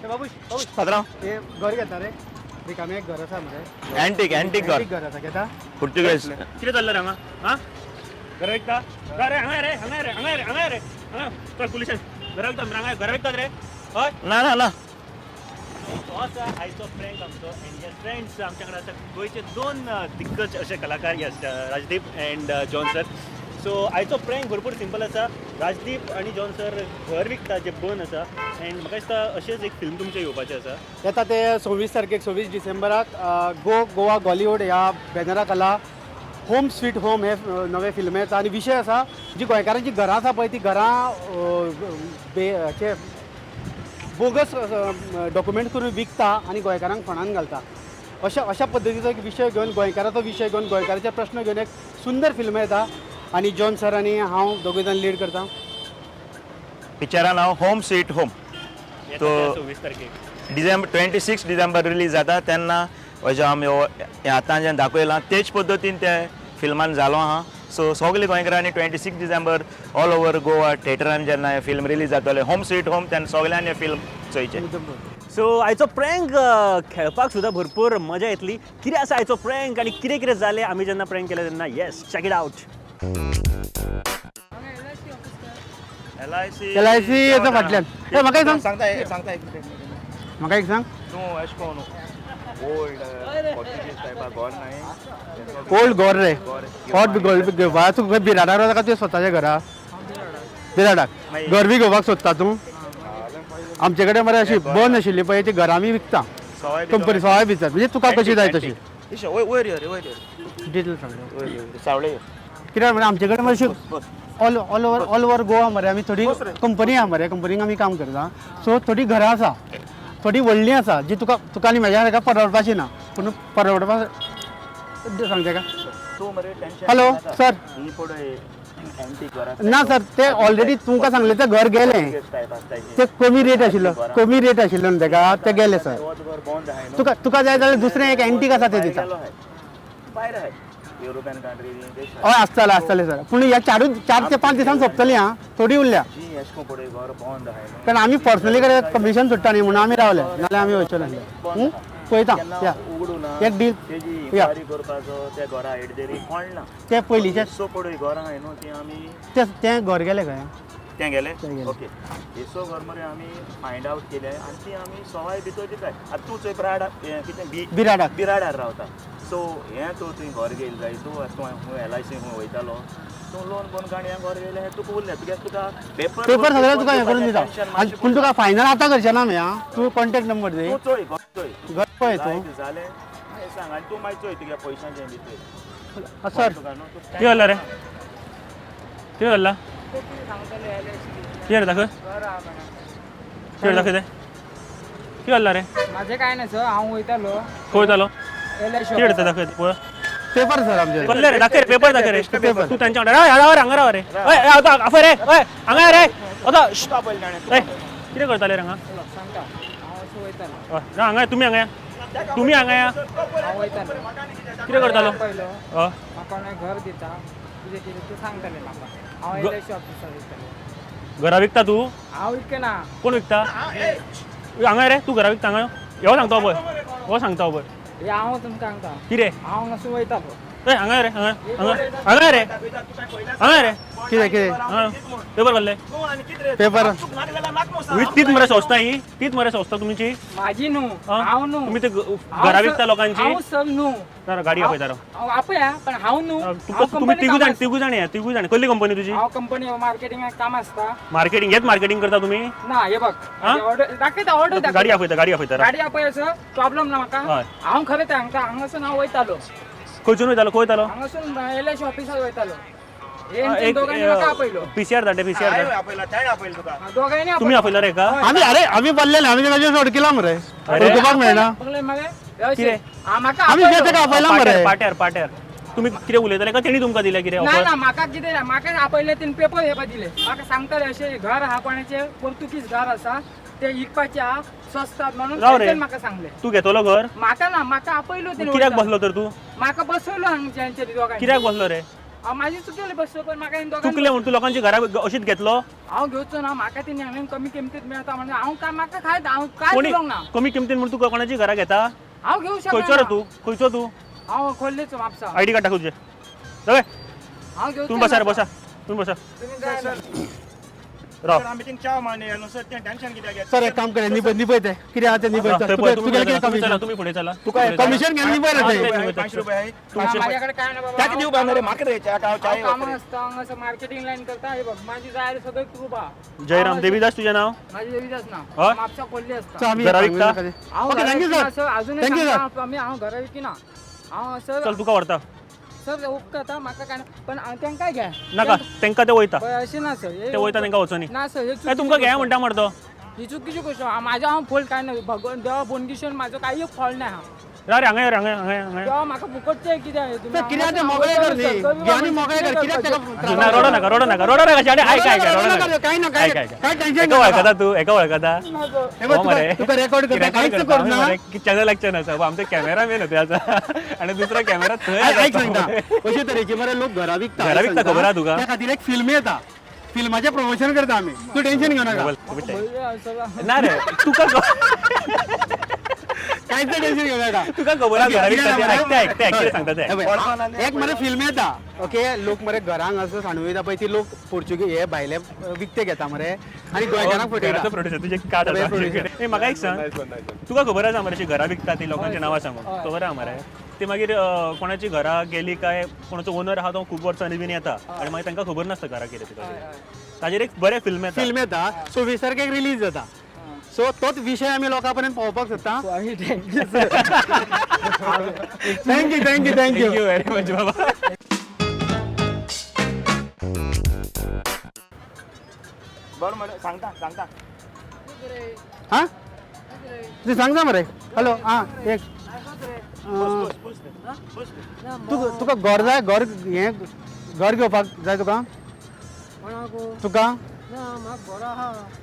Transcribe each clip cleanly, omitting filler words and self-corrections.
बाबूश बाबूश, पात्रांव. हे घर घेता रे, रिकामे एक घर आसा मरे. अँटीक, अँटीक घर. Antique घर आसा, घेता? पुर्तुगेज. कितें चल्लां रे हांगा? आं, घर विकता? रे हांगा रे, हांगा रे, हांगा रे, हांगा रे, हांगा. चल पुलिसान. घर विकता मरे हांगा? घर विकतात रे? हय. ना ना ना. हो आसा आयचो प्रँक आमचो. एंड येस फ्रेंड्स, आमच्या कडेन आसा गोंयचे दोन दिग्गज अशे कलाकार, yes, Rajdeep and John sir. So आयचो प्रँक भरपूर सिंपल आसा. राजदीप आनी जॉन सर घर विकता जे बंद आसा, एंड म्हाका दिसता अशेंच एक फिल्म तुमचें येवपाचें आसा. येता ते 26 तारखेक, 26 डिसेंबराक गो गोवा गॉलिवूड ह्या बॅनरा खाला होम स्वीट होम हे नवें फिल्म येता. आनी विशय आसा, जी गोंयकारांची घरां आसा पळय, ती घरां बे हाचे बोगस डॉक्युमेंट करून विकता आनी गोंयकारांक फोंडान घालता. अशा अशा पद्दतीचो एक विशय घेवन, गोंयकाराचो विशय घेवन, गोंयकाराचे प्रश्न घेवन एक सुंदर फिल्म येता आनी जॉन सर आनी हांव दोगूय जाण लीड करता. पिक्चरा नांव होम स्वीट होम. येता तो- ते 26 तारखेक. डिसेंबर, 26 डिसेंबर रिलीज जाता. तेन्ना अशें आमी हो हें आतां जें दाखयलां तेच पद्दतीन ते फिल्मान जालो आहा. सो सगले गोंयकारांनी 26 डिसेंबर ऑल ओवर गोवा थिएटरान जेन्ना हें फिल्म रिलीज जातलें होम स्वीट होम, तेन्ना सगल्यांनी हें फिल्म चोयचें. सो आयचो प्रँक खेळपाक सुद्दां भरपूर मजा येतली. कितें आसा आयचो प्रँक आनी कितें कितें जालें आमी जेन्ना प्रँक केलें तेन्ना? Yes, check it out. LIC. LIC येता फाटल्यान. ए, म्हाका एक सांग. सांगता, सांगता, एक मिनिट. म्हाका एक सांग. तूं अशें कोन ओल्ड पोर्तुगीज टायपा घर नाही? ओल्ड घर रे, हॉट घर घेवपा. तूं खंय बिराडार वता काय तुज्या स्वताच्या घरा? बिराडाक घर बी घेवपाक सोदता तूं? आमचे कडेन मरे अशी बंद आशिल्ली पळय, ती घरां आमी विकता. सवाय. कंपनी सवाय भितर, म्हणजे तुका कशी जाय तशी. वयर यो रे, वयर यो. डिटेल सांग. वयर यो, सावळे यो. कित्याक म्हळ्यार आमचे कडेन मातशी बस. All over Goa मरे आमी थोडी कंपनी आहा मरे, कंपनीक आमी काम करता. सो थोडी घरां आसा, थोडी व्हडलीं आसा, जी तुका तुका आनी म्हाज्या सारक्या परवडपाची ना, पूण परवडपा सांगता का? तूं मरे टेन्शन हॅलो सर. ही पळय एंटीक घरां. ना सर, ते ऑलरेडी तुमकां सांगलें, तें घर गेलें. टायप आसता. ते कमी रेट आशिल्लो, कमी रेट आशिल्लो न्हू तेका, ते गेले सर. होच घर बंद आहाय न्हू. तुका तुका जाय जाल्यार दुसरें एक एंटीक आसा, तें दिता. भायर आहाय, युरोपियन कंट्री. हय, आसतलें, आसतलें सर. पूण ह्या चारूच 4 ते 5 दिसान सोंपतली आं, थोडी उरल्या. जी अशें करून पळय घर बंद आहाय न्हू. कारण आमी पर्सनली कडेन कमिशन सुट्टा न्ही म्हणून आमी रावले, नाल्यार आमी वयचो नासले. पळयता. केन्ना या. उगडू ना. एक डील. तेजी या. इन्क्वायरी करपाचो त्या घरा हेडदेरी कोण ना. ते पयलींचे. सो पळय घरां आहाय न्हू ती आमी ते तें घर गेलें खंय. तें गेलें? तें गेलें. ओके, हेसो घर मरे आमी फायंड आवट केलें आनी ती आमी सवाय भितर दिताय. आतां तूं चोय ब्राड हें कितें बी बिराडाक. बिराडार रावता. सो हें तूं तुवें घर घेयलें जाय. तूं आतां तूं एलआयसी खंय वयतालो, तूं लोन करून काणी हें घर घेयलें, हें तुका उरलें तुगे, तुका पेपर. पेपर सगळें तुका हें करून दिता. आनी पूण तुका फायनल आतां करचें ना आमी आं. तूं कॉन्टेक्ट नंबर दी. तूं चोय, घर चोय. घर पळय तूं. जाय जालें मागीर सांग आनी तूं मागीर चोय तुगे पयशांचें बी चोय. सर. तुका न्हू तूं कितें जालां रे? कितें जालां? कितें रे, दाखय. कितें दाखय तें? कितें जालां रे? माझे काय नाही सर, हांव वयतालो. खंय वयतालो? एल I कितें रे, दाखय पळय. पेपर सर आमचे. कसले रे? दाखय रे, पेपर दाखय रे. पेपर. तूं तांच्या वांगडा हय, राव रे, हांगा राव रे. हय, आतां after रे. हय, हांगा रे आतां. हय, कितें करताले रे हांगा? सांगता, हांव असो वयतालो. हय, ना, हांगा तुमी, हांगा या. तुमी हांगा या. हांव वयतालो. कितें करतालो? पयलो. हय. म्हाका कोणें घर दिता तुजें कितें तें सांगताले म्हाका. हांव एल I C ऑफिसार वयतालो. घरा विकता तूं? हांव विकना. कोण विकता? हांगा रे, तूं घरा विकता? हांगा यो. सांगता पळय, हो सांगता पळय. हे हांव तुमकां सांगता. कितें? हांव हांगासून वयतालो. ए, हांगा रे, हांगा, हांगा, हांगा रे, हांगा रे. कितें कितें? हांगा पेपर कसले? पेपर. तीच मरे संस्था ही, तीच मरे संस्था तुमची. माझी न्हू. हा? हांव न्हू. तुमी ते घरा विकता लोकांची. हांव सर न्हू. जरा गाडी आपयता राव. हांव आपया, पण हांव न्हू. तुका तुमी तिगूय जाण, तिगूय जाण या, तिगूय जाण. कसली कंपनी तुजी? हांव कंपनी मार्केटिंगाक काम आसता. मार्केटिंग हेच मार्केटिंग करता तुमी? ना, हे बघ. हा? ऑर्डर दाखयता, ऑर्डर. गाडी आपयता, गाडी आपयता राव. गाडी आपय, असो प्रॉब्लेम ना म्हाका. हय. हांव खरें तें सांगता, हांगासून हांव वयतालो. खंयसून वयतालो? खंय वयतालो? हांगासून एल I C ऑफिसार वयतालो. हे दोगांनी म्हाका आपयलो. पीसीआर धाडटे, पीसीआर धाड. आपयला, ताणें आपयलें तुका. दोगांनी. तुमी आपयला रे का? आमी, अरे आमी बसलेले, आमी ताजे सोडकिला मरे. अरे. वळखुपाक मेळना. आपयले मरे. कितें? म्हाका आमी आपयलो. तेका आपयला मरे. पाट्यार, पाट्यार, पाट्यार तुमी कितें उलयताले का तेणी तुमकां दिलें कितें ना. ऑफर? ना, म्हाका कितें ना, म्हाका आपयले तेणी, पेपर हे दिले म्हाका. सांगताले अशें घर आहा कोणाचें, पोर्तुगीज घर आसा, ते विकपाचे आहा स्वस्तात म्हणून. राव रे. तेंच्यान म्हाका सांगले. तूं घेतलो घर? म्हाका ना, म्हाका आपयलो तेणी. कित्याक बसलो तर तूं? म्हाका बसयलो हांगा तेंच्यानी दोगांनी. कित्याक बसलो रे? हांव म्हाजी चुकले बस पण म्हाका हें दोगांनी चुकले म्हण तूं लोकांची घरा अशीच घेतलो. हांव घेवचो ना, म्हाका ती हांवें कमी किमतीत मेळटा म्हणजे हांव काय म्हाका खायत हांव काय कोणी दिवंक ना. कमी किमतीन म्हण तूं कोणाची घरा घेता? हांव घेवंक खंयचो रे शकना. तूं? खंयचो तूं? हांव खोल्लेचो म्हापसा. आयडी कार्ड दाखय तुजें. सगळे हांव घेवचो तुम्ही बसा रे, ना. बसा, तुम्ही बसा. तुम्ही जाय ना. राव. सर एक काम कर, निपय निपय ते कितें आहा तें निपय. थंय पळय, तुका तुम्ही तुगेलें कितें चला, तुम्ही चला, कमिशन? तुम्ही फुडें चला. तुका कमिशन घेवन निपय रे ते. ना, माझ्याकडे काय ना बाबा. ताका दिवपा ना रे, म्हाका रे च्या हांव हांव चाय कामाक आसता, हांगासर मार्केटिंग लायन करता. हे बघ माझी जाय सगळी प्रूफ आहा. जयराम देवीदास तुजें नाव? माझी देवीदास ना. हय? म्हापसा खोल्ली आसता. सो आमी घरा विकता? हांव ओके घरा thank you विकिना सर. सर, अजूनय thank you सांगता सर. आमी हांव घरा विकिना हांव सर. चल तुका व्हरता. सर उपकारता म्हाका काय ना, पण हांव तेंकां घे. नाका, तेंका ते वयता. पळय अशें ना सर, हे ते वयता तेंका वचोनी. ना सर, हे काय तुमकां घे म्हणटा मरे तो. ही चुकीची गोष्ट. माझ्या हांव फॉल्ट काय ना, भगवान देवा बोनगिशन माझो काही एक फॉल्ट नाही हा. रा रे, हांगा यो रे, हांगा यो, हांगा यो, हांगा यो. देवा म्हाका फुकटचें कितें सर कितें आहा तें मोकळें कर न्ही, घे आनी मोकळें कर, कित्याक तेका त्रास? ना, रडो नाका, रडो नाका, रडो नाका शाणे. आयक आयक, रडो नाका. काय ना, काय आयक, आयक. काय टेन्शन एका वळखता तूं? एका वळखता? हे बघ, हो मरे. तुका रेकॉर्ड करता, कांयच करता. करना. चॅनल ॲक्शन आसा आमचे कॅमेरामॅन होते आसा आणि दुसरा कॅमेरा थंय आयक आसा. सांगता, अशे तरेची मरे लोक घरा विकता. घरां विकता, खबर आहा तुका? त्या खातीर एक फिल्म येता, फिल्माचें प्रमोशन करता आमी, तूं टेन्शन घेवं नाका. बोल, बोल. ना रे, तुका कांयच टेन्शन घेवं नाका. तुका खबर आहा घरा विकता ते? ऐकते ऐकते ऐकते सांगता ते. हे पळय, एक मरे फिल्म येता, ओके लोक मरे घरांक असं सांडू वयता पळय, ती लोक पोर्चुगीज हे भायले विकते घेता मरे आनी गोंयकारांक फटयता. घराचो प्रोड्युसर तुजें कार्ड आसा घराचो आमचे. ए, म्हाका एक सांग, तुका खबर आसा मरे अशी घरां विकता ती लोकांची नांवां सांगून? खबर आहा मरे ते? मागीर कोणाची घरां गेली काय कोणाचो ओनर आहा तो खूब वर्सांनी बीन येता आनी मागीर तांकां खबर नासता घरां कितें ती. ताजेर एक बरें फिल्म येता. फिल्म येता, 26 तारखेक रिलीज जाता, सो तोच विशय आमी लोकां पर्यंत पावोवपाक सोदता. Thank you thank you thank you. Thank you very much बाबा. बरं मरे, सांगता सांगता. हा तूं सांगता मरे. हॅलो, आं एक तुका तुका घर जाय? घर हें घर घेवपाक जाय तुका? तुका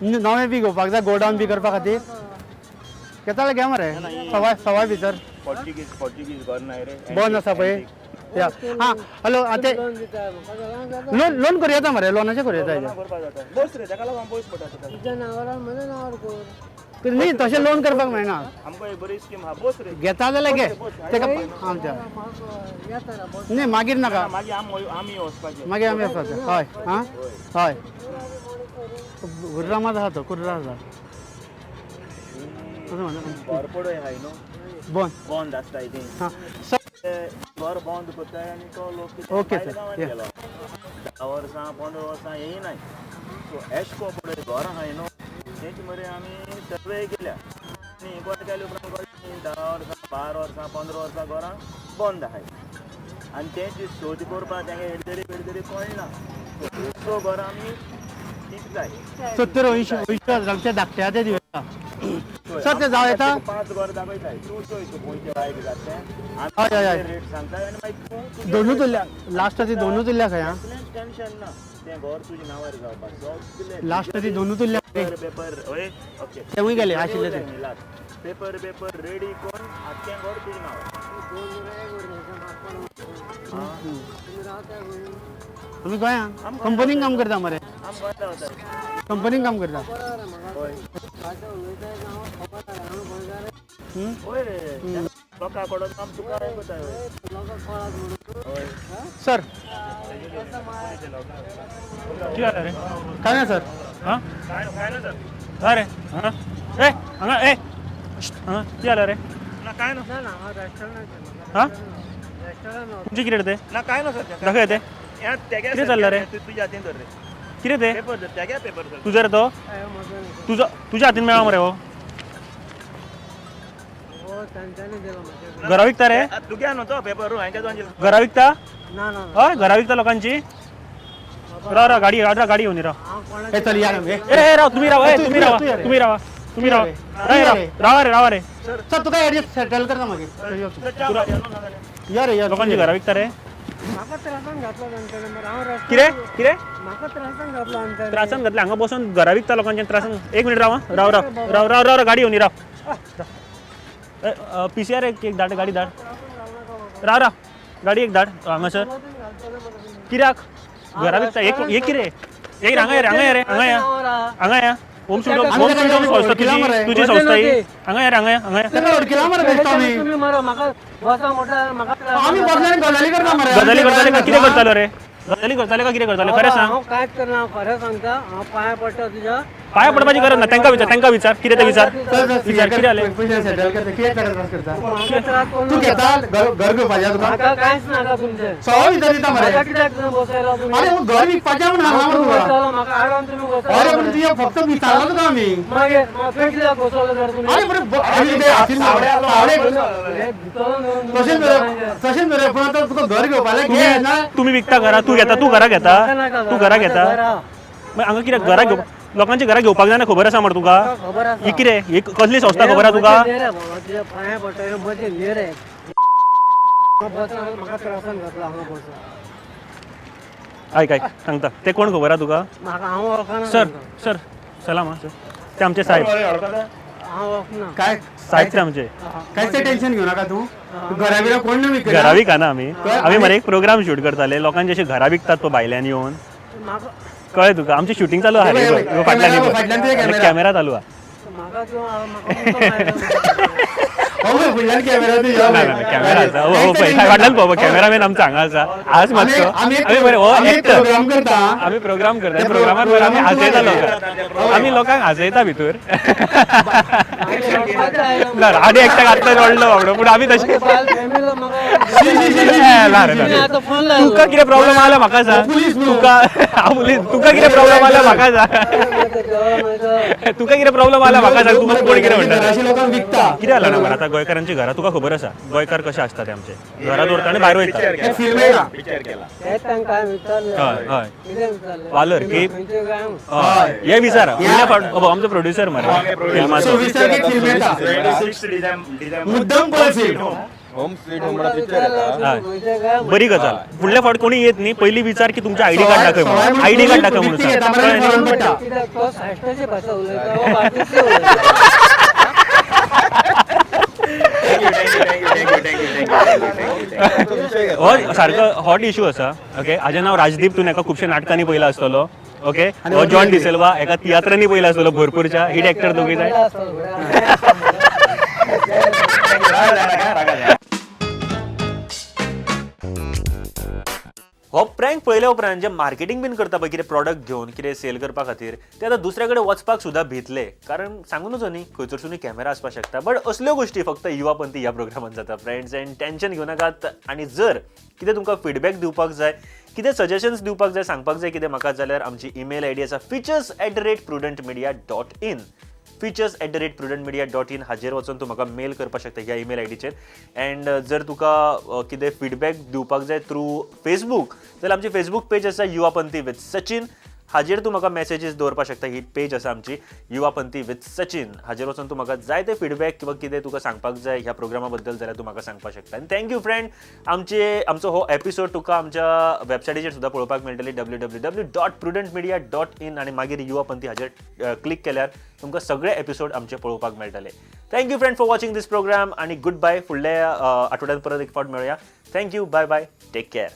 नवें बी घेवपाक जाय, गोडावन बी करपा खातीर घेता जाल्यार घे मरे, सवाय सवाय भितर. पोर्चुगीज पोर्चुगीज घर नाही रे. बंद आसा पळय. या आं हॅलो, आं ते लोन लोन करूं येता मरे, लोनाचें करूं येता हेजेर. करपाक जाता बस रे, ताका लागून पयस पडटा तुका. न्ही तशें लोन करपाक मेळना. आमकां एक बरी स्कीम आहा, बस रे. घेता जाल्यार घे तेका आमच्या न्ही मागीर नाका. मागीर आमी वचपाचें. मागीर आमी वचपाचें. हय आं हय, कुर्रामात आहा तो, कुर्रा आसा. घर पडय आहाय न्हू. बंद. बंद आसता ती. हां सर. घर बंद करताय आनी तो लोक कितें ओके, भायल्या सर. गांवांत या. गेलो. 10 वर्सां 15 वर्सां येयनाय. सो एशको पळय घर आहाय न्हू, तेच मरे आमी सर्वे केल्या आनी इन्क्वायरी केल्या उपरांत कळ्ळें 10 वर्सां 12 वर्सां 15 वर्सां घरां बंद आहाय आनी तेंच शोध करपाक तेंगे हेडगेरी बेडगेरी कळना. सो घरां आमी ठीक जाय. 70 80 80 हजारांचे धाकटे ते दिवया सर, ते जावं येता. 5 घर दाखयताय, तूं चोय तूं खंयचे बायक जाता तें. हय, हय, हय. रेट सांगता आनी मागीर तूं तुगे दोनूच rate उरल्या सांग. लास्ट ती दोनूच उरल्या खंय. आं कसलेंच टेन्शन ना, तें घर तुजें नांवार जावपाक सगलें. लास्ट ती दोनूच उरल्या. पेपर पेपर हय ओके. तेवूय गेले आशिल्ले ते. पेपर पेपर रेडी कोन्न आख्खें घर तुजें नांवार. आमी गोंया कंपनीन काम करता मरे. आम गोंयांत रावता. कंपनीन काम करता. हय हय रे, लोकां कडून आम तुका हें करता. हय. सर. कितें जालें रे? काय ना सर. हां काय ना सर. काय रे? हां ए हांगा ए श्श्ट, हांगा कितें जालें रे? ना काय ना. हां तुमचें कितें रे तें? ना काय ना सर. दाखय तें. हें तेगे कितें चल्लां रे? तुज्या हातीन धर रे. कितें तें? पेपर धर, तेगे पेपर धर. तुजो रे तो? तुजो तुज्या हातीन मेळ्ळा मरे हो. घरा विकता रे? तुगे न्हू तो पेपर, हांवें दोन. घरा विकता? हय, घरा विकता लोकांची. राव राव, गाडी राव, गाडी घेवन राव. हे चल या रे. ए ए, राव तुम्ही राव, ए तुम्ही रावा, तू या रे. तुम्ही रावा, तुम्ही रावा. तू राव या राव रे. रावा रे, रावा रे. सर तुका एडजस्ट सेटल करता मागीर. या रे या. लोकांची घरा विकता रे? कितें कितें त्रासान घातले? हांगा बसून घरा विकता लोकांच्या त्रासान. एक मिनिट राव आं. राव राव राव राव राव राव, गाडी घेवन राव. पीसीआर एक एक धाड, गाडी धाड. राव राव, गाडी एक धाड हांगासर. कित्याक घरा विकता? एक हे कितें? एक हांगा ये, हांगा ये रे, हांगा या, हांगा या. Home sweet home, home sweet home संस्था तुजी, तुजी संस्था ही. हांगा ये रे, हांगा या, हांगा या. ताका हडकिला मरे बेश्टो आमी. तुमी मरो, म्हाका बसा म्हटल्यार म्हाका. आमी बसले आनी गजाली करता मरे. गजाली करताले काय कितें करतालो रे? गजाली करताले काय कितें करताले, खरें सांग. हांव कांयच करना, हांव खरें सांगता, हांव पांय पडटा तुज्या. पांय पडपाची गरज ना. तांकां विचार, तांकां विचार कितें तें विचार. चल चल. विचार कितें जालें. पयशे सेटल करता. कित्याक ताका त्रास करता? म्हाका त्रास करूं तूं नाका. घेता घर? घर घेवपाचें तुका? म्हाका कांयच नाका तुमचें. सगळो भितर दिता मरे. म्हाका कित्याक तुमी बसयला तुमी? अरे, घर विकपाचें म्हूण सांगलां मरे तुम्ही तुका. बसयला, म्हाका आडावन तुमी अरे, पण बसयला. तुजें फक्त विचारलां तुका आमी. मागीर म्हाका कित्याक बसवलं तर तुमी? अरे, बरें, आमी ते आशिल्ले सावडे. हे भितरलो न्हू तुमी. तशें न्हय, तशें न्हय, पूण आतां तुका घर घेवपाक घे ना. तुमी विकता घरा? तूं घेता? तूं घरा घेता? म्हाका नाका. तूं घरा घेता? घर आहा. मागीर हांगा कित्याक घरा घेवपा, लोकांची घरां घेवपाक जायना, खबर आसा मरे तुका? म्हाका खबर आसा. ही कितें, ही कसली संस्था खबर आसा तुका? म्हजें न्ही रे बाबा, तुज्या पांया पडटा, हे म्हजें न्ही रे. बसा, म्हाका त्रासान घातला हांगा बसून. आयक, आयक, सांगता. ते कोण खबर आसा तुका? म्हाका, हांव वळखना. सर, सर, सलाम हा सर. ते आमचे साहेब. हांव वळखना. काय? साहेब ते आमचे. कांयच टेन्शन घेऊ नका. तूं घरा बिरा कोण ना विकना. घरा विकना आमी. आमी मरे एक प्रोग्राम शूट करताले, लोकांचे अशे घरा विकतात पळय भायल्यान येवन. म्हाका कळ्ळें तुका? आमचें शुटींग चालू आहा रे. हे बघ, फाटल्यान कॅमेरा फाटल्यान तुझे कॅमेरा. कॅमेरा चालू आहा. म्हाका तूं, म्हाका कोण मारलो? हो पळय, फुडल्यान कॅमेरा तुज्या. ना ना, कॅमेरा आसा. हो हो, पळय, फाटल्यान पळय, कॅमेरामॅन आमचो हांगा आसा आज मातसो. आमी आमी बरे, हो आमी एक एक्टर. प्रोग्राम करता. आमी प्रोग्राम करता. त्या प्रोग्रामार बरें आमी प्रोग्रामाक हांसयता तुका लोकांक, आमी लोकांक हांसयता भितर. रडपाचें आयलां. ना, आनी एकट्याक आत्तां रडलो बाबडो, पूण आमी तशें म्हजे बायल फॅमिली म्हाका. शी, शी, शी, शी. ए, ना रे, ना तुमी रे. आतां फोन लायलो. तुका कितें प्रॉब्लम आला म्हाका सांग. पुलीस न्हू. तुका, हांव पुलीस. तुका कितें प्रॉब्लम आला म्हाका सांग. म्हाका देवा म्हाका. तुका कितें प्रॉब्लम आला म्हाका सांग. तुका कोण कितें म्हणटा? घराशी लोकांक विकता. कितें जालां ना मरे, आतां गोंयकारांची घरां तुका खबर आसा, गोंयकार कशे आसता ते, आमचे घरां दवरता आनी भायर वयता. एक फिल्म येयला. हे तांकां काय विचारलें? हय हय. कितें विचारलें? वालोर की खंयचे काय? हय, हे विचार फुडल्या फावट. अबो, आमचो प्रोड्युसर मरे फिल्माचो. 26 तारखेक फिल्म येता. 26 डिसेंबर. मुद्दम पळय फिल्म. होम स्वीट होम म्हणून पिक्चर येता. हय. खंयचे काय? बरी गजाल. फुडल्या फावट कोणी येत न्ही, पयलीं विचार की तुमचें आयडी कार्ड दाखय म्हणून, आयडी कार्ड दाखय म्हणून सांग. कळ्ळें न्ही? पडटा. कित्याक तो साश्टाची भाशा उलयता, हो बाकीचे उलयता. Thank you, thank you, thank you, thank you, thank you. विषय घेतला. हो सारको हॉट इशू आसा. ओके, हाजें नांव राजदीप. तूं एका खुबशे नाटकांनी पयला आसतलो. ओके, हो जॉन डिसेल्वा, एका तियात्रांनी पयला आसतलो भरपूरच्या. हिट एक्टर दोगूय जाय. पयला आसतलो घोड्या. रागा जायना, रागा जायना. हो प्रँक पळयल्या उपरांत जे मार्केटिंग बीन करता पळय, कितें प्रॉडक्ट घेवन कितें सेल करपा खातीर, ते आतां दुसऱ्या कडेन वचपाक सुद्दां भितले, कारण सांगू नजो न्ही, खंयसरसूनय कॅमेरा आसपाक शकता. बट असल्यो गोश्टी फक्त युवा पंथी ह्या प्रोग्रामान जाता फ्रेंड्स. एंड टेन्शन घेवं नाकात. आनी जर कितें तुमकां फिडबॅक दिवपाक जाय, कितें सजेशन्स दिवपाक जाय, सांगपाक जाय कितें म्हाका, जाल्यार आमची ईमेल I D आसा features@prudentmedia.in, features@prudentmedia.in. हाजेर वचून तूं म्हाका मेल करपाक शकता ह्या ईमेल I डीचेर. एंड जर तुका कितें फिडबॅक दिवपाक जाय थ्रू फेसबूक, जाल्यार आमची फेसबूक पेज आसा युवा पंथी विथ सचिन, हाजेर तूं म्हाका मॅसेजीस दवरपाक शकता. ही पेज आसा आमची युवा पंथी विथ सचिन, हाजेर वचून तूं म्हाका जाय ते फिडबॅक किंवा कितें तुका सांगपाक जाय ह्या प्रोग्रामा बद्दल जाल्यार तूं म्हाका सांगपाक शकता. आनी thank you friend. आमचो हो एपिसोड तुका आमच्या वेबसायटीचेर सुद्दां पळोवपाक मेळटली, www.prudentmedia.in, आनी मागीर युवा पंथी हाजेर क्लिक केल्यार तुमकां सगळे एपिसोड आमचे पळोवपाक मेळटले. Thank you friend for watching this program आनी गुड बाय. फुडल्या आठवड्यात परत एक फावट मेळुया. Thank you, bye bye, take care.